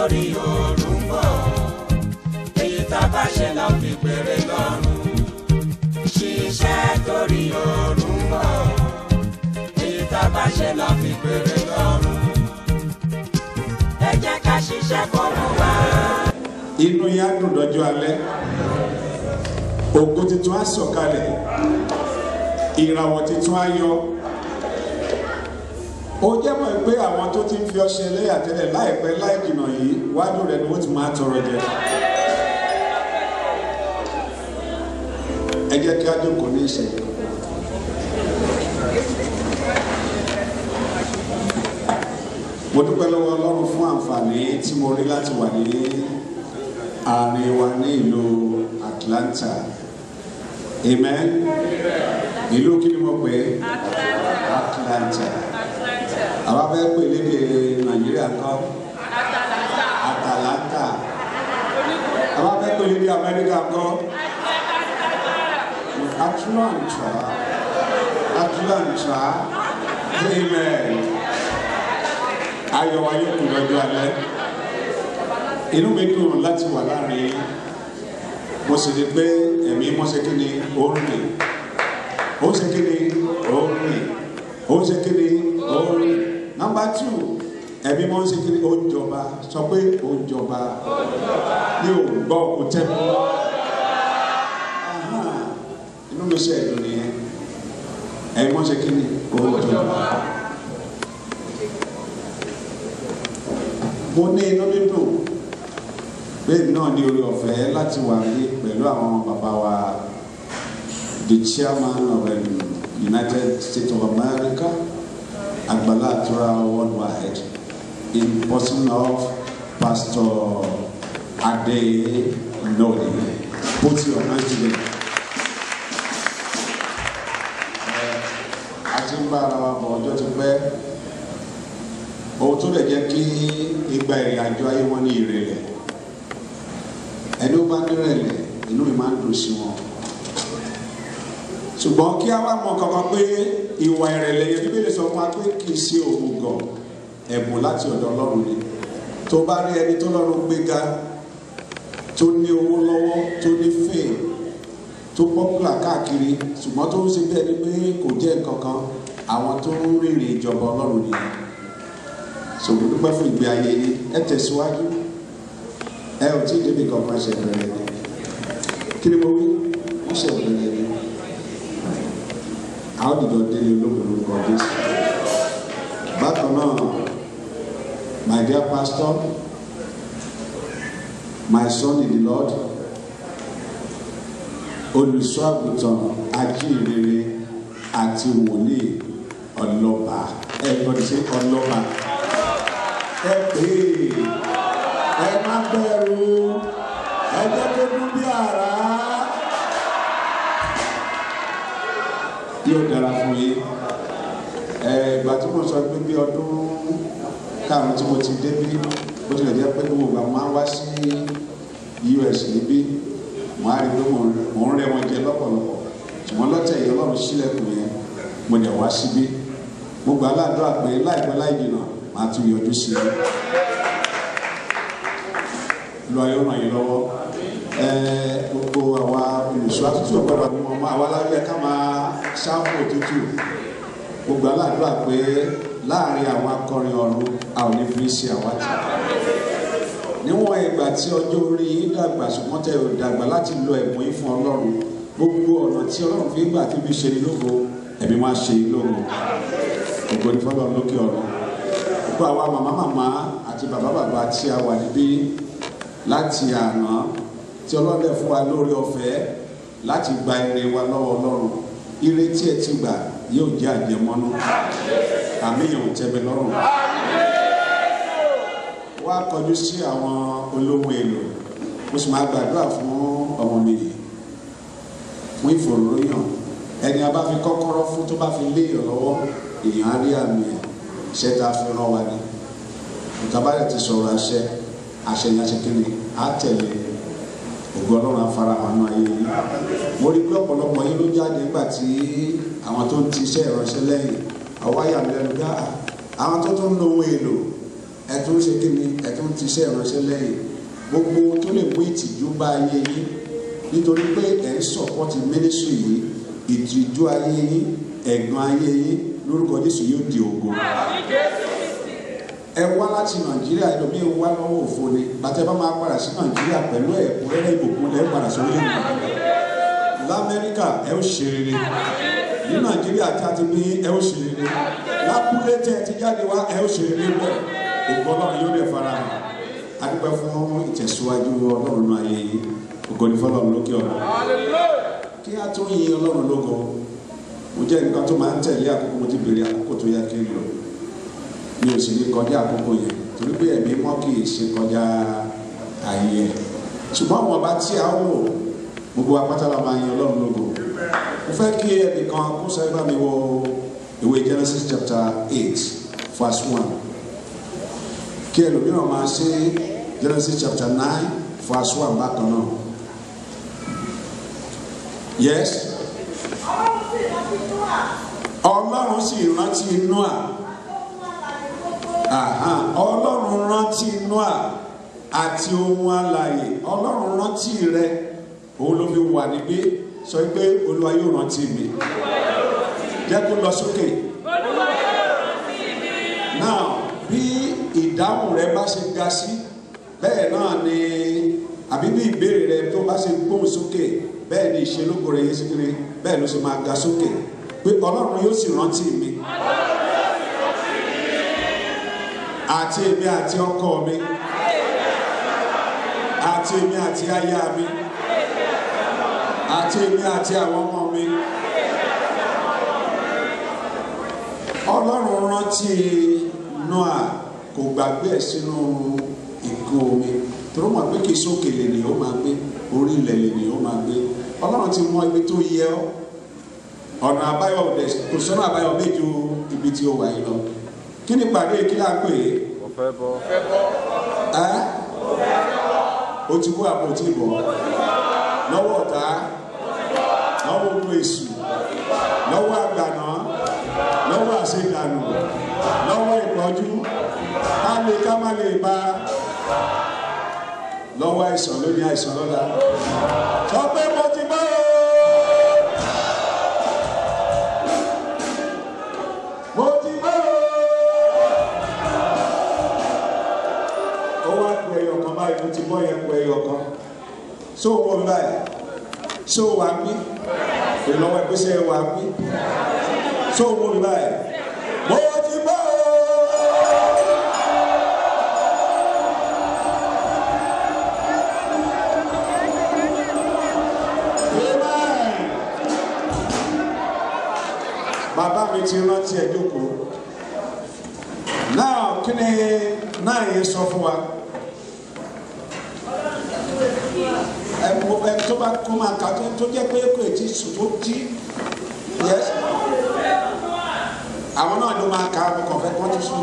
torí oòrùn ń bọ̀. Èyí tá a bá ṣe la fi péré lọ́rùn. Ṣiṣẹ́ torí oòrùn ń bọ̀. Èyí tá a bá ṣe la fi péré lọ́rùn. Ẹ jẹ́ ká ṣiṣẹ́ f'Olúwa. Inú yín á dùn dọjọ́ alẹ́. Ògo tuntun á sọ̀kalẹ̀. Ìràwọ̀ tuntun á yọ. Ó jẹ́ mọ̀ pé àwọn tó ti ń fi ọṣẹ lẹ́yà tẹ́lẹ̀ láìpẹ́ láì jìnnà yìí wájú rẹ̀ ni wọ́n ti máa tọrọ jẹ. Ẹ jẹ́ kí á jókòó ní ìṣẹ́jú. Mo dúpẹ́ lọ́wọ́ Ọlọ́run fún àǹfààní tí mo rí láti wà ní àárín wa ní ìlú Atlanta. Amen. Ìlú kí ni mo pè é? Atlanta. Àwa fẹ́ pè lédè Nàìjíríà kọ́ Atalanta. Àwa fẹ́ pè lédè Amẹ́ríkà kọ́ Atlanta. Atlanta. Amen. Ayọ̀ wa yóò kú lọ́jọ́ alẹ́. Inú mi dùn láti wà láàrin. Mo sì rí pé ẹ̀mí mo ṣe kí ni ó ń rìn. Ó ṣe kí ni ó ń rìn. Ó ṣe kí ni ó ń rìn. Nọ́mbà 2, ẹ̀mí mo ṣe kí ni ó ń jọba. Sọ pé ó ń jọba. Ní ò gbọ́ kò tẹ́ mi. Inú mi ṣe ẹ̀dùn nìyẹn. Ẹ̀mí mo ṣe kí ni ó ń jọba. Mo ní inú dídùn bẹ́ẹ̀ náà ní orí ọ̀fẹ́ láti wà ní pẹ̀lú àwọn bàbá wa, the chairman of the United States of America, Agbala Atura Worldwide, in person of Pastor Ade Nnoli. Put your hands together. A ti ń bá ara wa bọ̀ ọjọ́ ti pẹ́. Ohun tó lè jẹ́ kí igba ìrìn àjò ayé wọn ní ìrẹ̀lẹ̀. Ẹni ó bá nírẹ̀lẹ̀, inú mi máa ń dùn sí wọn. Ṣùgbọ́n kí a wá mọ̀ kankan pé ìwà ìrẹ̀lẹ̀ yẹn Bíbélì sọ fún wa pé kì í ṣe òmùgọ̀, ẹ̀bùn láti ọ̀dọ̀ Ọlọ́run ni. Tó bá rí ẹni tó lọ́run gbéga, tó ní owó lọ́wọ́, tó ní fame, tó popular káàkiri, ṣùgbọ́n tó ń ṣe bí ẹni pé kò jẹ́ nǹkan kan, àwọn tó ń rìnrìn ìjọba Ọlọ́run nìyẹn. Ṣògo dúpẹ́ fún ìgbé ayé yín, ẹ tẹ̀síwájú. Ẹ ò tí ì débi kankan, ṣe bẹ̀rẹ̀ ni. Kí ni mo wí? Wọ́n ṣe bẹ̀rẹ̀ ni. A ó dìjọ délé ológun lórúkọ Jésù. Bákan náà, my dear pastor, my son in the Lord, olùṣọ́ àgùntàn ajíhìnrere àti wòlíì ọlọ́ba. Ẹ gbọ́dọ̀ ṣe ọlọ́ba. Ẹ pè é, ẹ má bẹ̀rù, ẹ jẹ́ kó dún bí àrá. Yóò dára fún yín. Ẹ ìgbà tí mo sọ pé bí ọdún karùn-ún tí mo ti débí, bó tilẹ̀ jẹ́ pé gbogbo ìgbà máa ń wá sí US níbí, mo á rí pé mò ń rẹ́ wọn jẹ lọ́pọ̀lọpọ̀. Ṣùgbọ́n lọ́tẹ̀ yìí Ọlọ́run ṣílẹ̀kùn yẹn, mo dẹ̀ wá síbí. Mo gbà ládùúrà pé láìpẹ́ láì jìnnà màá tún yọjú sí i. Lọ ayọ́ ràn yín lọ́wọ́. Gbogbo àwa olùṣọ́ àtúntò gbọ́dọ̀ mú ọmọ àwa lábẹ́ ká máa ṣáfù òtútù. Gbogbo aládùúrà pé láàrin àwọn akọrin ọ̀run a ò ní fi ṣe àwátì. Níwọ̀n ìgbà tí ọjọ́ orí yín dàgbà ṣùgbọ́n tẹ́ ò dàgbà láti lo ẹ̀bùn yín fún Ọlọ́run, gbogbo ọ̀nà tí Ọlọ́run fi gbà tí fi ṣe ni lógo, ẹ̀mí máa ṣe yín lógo. Ògo ni f'Ọlọ́run lókè ọ̀run. Gbogbo àwa màmá màmá àti bàbá bàbá tí a wà níbí láti àná tí Ọlọ́run dẹ̀ fún wa lórí ọ̀fẹ́ láti gba ire wa lọ́wọ́ Ọlọ́run, ire tí ẹ ti gbà yóò jẹ́ àjẹmọ́nú. Àmì yẹn ò tẹ́ mi lọ́rùn. Wá kọjú sí àwọn olóhùn èlò, mo sì máa gbàdúrà fún ọmọ mi yìí fún ìfòròyàn. Ẹni a bá fi kọ́kọ́rọ́ fún tó bá fi lé èèyàn lọ́wọ́, èèyàn á rí àmì ẹ̀. Iṣẹ́ tá a fi rán wa ni. Ìtàbálẹ̀ ti sọ̀rọ̀ àṣẹ, àṣẹ yẹn àṣẹ kí ni á tẹ̀lé. Ògo Ọlọ́run á farahàn nínú ayé yín. Mo rí pé ọ̀pọ̀lọpọ̀ yín ló jáde nígbà tí àwọn tó ń ti iṣẹ́ ìránṣẹ́ lẹ́yìn. Àwa yà mí lẹ́nu gbá àwọn tó tún ń lo ohun èlò Ẹ tún ṣe kí ni, ẹ tún ti ṣe ìránṣẹ́ lẹ́yìn. Gbogbo tó lè mú ìtìjú bá ayé yín nítorí pé ẹ ń sọpọ́tì mínísírì yìí, ìtìjú ayé yín, ẹ̀gbọ́n ayé yín lórúkọ Jésù yóò di ògo. Ẹ wá láti Nàìjíríà, ẹlòmíín wá lọ́wọ́ òfo ni. Bàtẹ́ bá máa padà sí Nàìjíríà pẹ̀lú ẹ̀kúnrẹ́rẹ́ ìbùkún lẹ́ẹ̀ padà sórí ìlú. Lamẹ́ríkà ẹ ó ṣe rere, ní Nàìjíríà tí a ti bí ẹ ó ṣe rere, lábúlé tẹ́ ẹ ti jáde wá ẹ ó ṣe rere bẹ́ẹ̀. Ògo Ọlọ́run yóò dẹ̀ fara hàn. A dúpẹ́ fún ìtẹ̀síwájú Ọlọ́run náà ayé yìí. Ògo ni f'Ọlọ́run lókè ọ̀run. Kí a tó yin Ọlọ́run lógo, mo jẹ́ nǹkan tó máa ń tẹ̀lé àkókò. Mo ti béèrè àkókò tó yẹ kí n lò, mi ò sì ní kọjá àkókò yẹn torí pé ẹ̀mí mọ́ kì í ṣe kọjá ààyè ẹ̀. Ṣùgbọ́n àwọn ọba tí a wò, gbogbo apáta la máa yin Ọlọ́run lógo. Mo fẹ́ kí ẹnìkan kó sáré bá mi wo ìwé Genesis chapter 8 verse 1, kí ẹlòmíràn máa ṣe Genesis chapter 9 verse 1 bákan náà. Yes. Ọlọ́run sì rántí Noah. Ọlọ́run rántí Noah àti ohun alààyè. Ọlọ́run rántí rẹ, òun ló fi wà níbí. Sọ pé Olúwa yóò rántí mi. Jẹ́ kó lọ sókè. Now, bí ìdáhùn rẹ bá ṣe ga sí, bẹ́ẹ̀ náà ni àbí bí ìbéèrè rẹ tó bá ṣe gbóhùn sókè, bẹ́ẹ̀ ni ìṣelógo rẹ yé síkiri, bẹ́ẹ̀ ló ṣe máa ga sókè. Pé Ọlọ́run yóò sì rántí mi. Àti èmi àti ọkọ mi, àti èmi àti aya mi, àti èmi àti àwọn ọmọ mi. Ọlọ́run rántí Noah, kò gbàgbé ẹ̀ sínú ìkún omi. Torí mọ̀ pé kì í sókè lè ní ó máa gbé, orí ilẹ̀ lè ní ó máa gbé. Ọlọ́run ti mọ ibi tó yẹ ọ́. Ọ̀nà àbáyọ ọ̀dẹ̀ kò sọ́nà àbáyọ méjì ibi tí ó wà yìí lọ. Kí ni pàdé kí là ń pè é? Mo fẹ́ bọ́. Ẹ́ o ti bọ́ àbò tí bọ̀. Lọ́wọ́ ọ̀tá, lọ́wọ́ ogun èṣù, lọ́wọ́ àgbàná, lọ́wọ́ àṣedànù, lọ́wọ́ ìpọ́njú, ká lè ká má lè bá, lọ́wọ́ àìsàn lónìí àìsàn lọ́la. Sọ pé mo ti bọ́ o. Mo ti bọ́ o. Ó wá ku ẹyọ kan báyìí, mo ti bọ́ yẹn ku ẹyọ kan. Ṣé o wọ mi báyìí? Ṣé o wà mí? Ìlọ́wọ́ ẹgbẹ́sẹ̀ wà mí. Ṣé o wọ mi báyìí? Mo ti bọ́ o. Amen. Bàbá mi ti rántí ẹ jókòó. Náà kí ni náà yẹn sọ fún wa? Ẹ tó bá kó máa kà tó jẹ́ pé kò tí sùn tó jí. Yes. Àwọn náà ló máa ka àwọn kọ̀ọ̀fẹ́ kó tó sùn.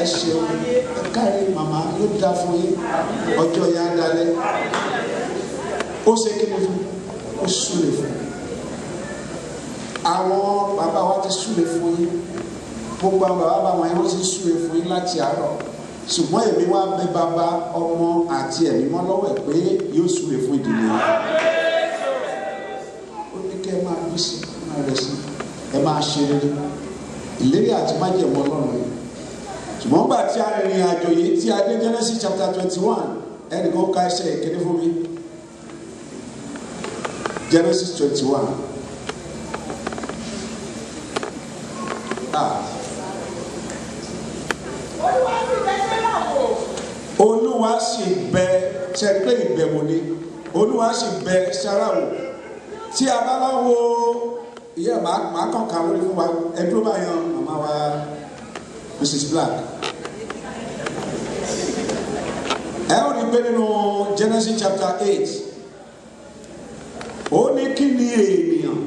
Ẹ ṣeun, ẹ káre màmá, yóò dá fún yín, ọjọ́ yẹn á dalẹ̀. Ó ṣe kí ni fún? Ó súre fún. Àwọn bàbá wa ti súre fún yín. Gbogbo àwọn bàbá wọn yẹn wọ́n ti súre fún yín láti àárọ̀. Ṣùgbọ́n èmi wá bẹ̀ bàbá, ọmọ àti ẹ̀mí mọ́ lọ́wọ́ ẹ̀ pé yóò súre fún ìdílé yín. Ó ní kẹ́ ẹ máa bí sí, ẹ máa rẹ̀ sí, ẹ máa ṣe rere. Ìlérí àti májẹ̀mú Ọlọ́run yìí. Ṣùgbọ́n gbà tí a rìnrìn àjò yìí tí a dé Genesis chapter 21, ẹnìkan ka ẹsẹ̀ ìkíní fún mi. Genesis 21. Olúwa sì bẹ̀, ṣe pé ìbẹ̀wò ni. Olúwa sì bẹ̀ Sárà wò. Tí a bá bá wo ìyá màá kàn ká lórí fún wa, ẹ dúró báyọ̀ màmá wa Mrs. Black. Ẹ ó rí pé nínú Genesis chapter 8, ó ní kí ni ènìyàn?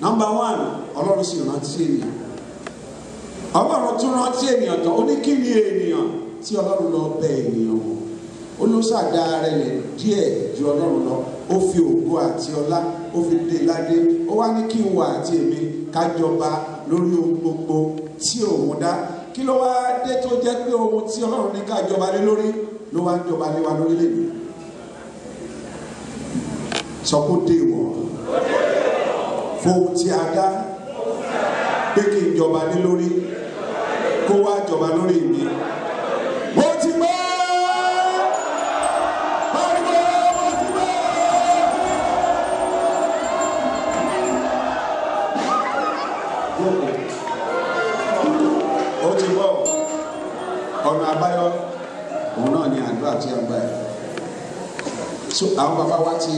Number 1, Ọlọ́run sì rántí ènìyàn. Ọlọ́run tún rántí ènìyàn tán. Ó ní kí ni ènìyàn tí Ọlọ́run lọ bẹ̀ ènìyàn wò? Ó ló ṣàdá rẹ̀ lẹ̀ díẹ̀ ju Ọlọ́run lọ. Ó fi ògo àti ọlá, ó fi dé ládé. Ó wá ní kí n wà àti èmi Ká jọba lórí ohun gbogbo tí òun dá. Kí ló wá dé tó jẹ́ pé ohun tí Ọlọ́run ní ká jọba lé lórí ló wá ń jọba lé wa lórí lẹ́nu? Sọ kó dé wọ̀ fóun tí a dá pé kí n jọba lé lórí, kó wá jọba lórí mi. Mo ti gbọ́, pariwo, mo ti gbọ́. Ó ti gbọ́. Ọ̀nà àbáyọ òun náà ni àdúrà tí a gbà yìí. So àwọn bàbá wa ti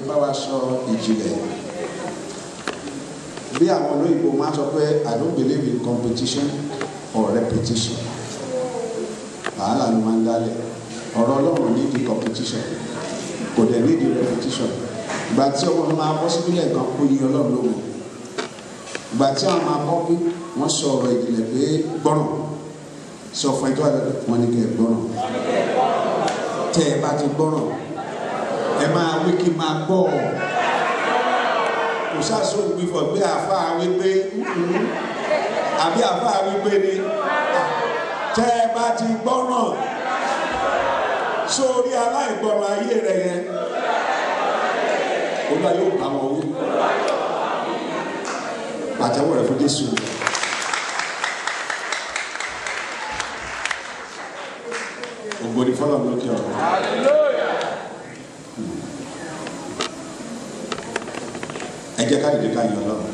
bá wa sọ ìjìnlẹ̀. Bí àwọn olóyìnbó máa sọ pé I don't believe in competition or repetition. Wàhálà ló máa ń dálẹ̀. Ọ̀rọ̀ Ọlọ́run ní di competition, kò dẹ̀ ní di repetition. Ìgbà tí ọmọ mi máa bọ́ síbílẹ̀ kan, kó yin Ọlọ́run lógo. Ìgbà tí àwọn máa bọ́ bí wọ́n sọ ọ̀rọ̀ ìjìnlẹ̀ pé gbọ́ràn, sọ fún ẹjọ́ wọn ní kẹ́ ẹ gbọ́ràn. Tẹ́ ẹ bá ti gbọ́ràn, ẹ máa wí kí n máa gbọ́. Kò sáàsó ìgbìfọ̀ pé àáfàá wípé àbí àáfàá wípé ni. Tẹ́ ẹ bá ti gbọ́ràn sórí aláìgbọ́ràn ayé rẹ yẹn, Olúwa yóò bá wọn wí. Pàtẹ́wọ́ rẹ fún Jésù. Ògo ni f'Ọlọ́run lókè ọ̀run. Ẹ jẹ́ ká dìde ká yin Ọlọ́run.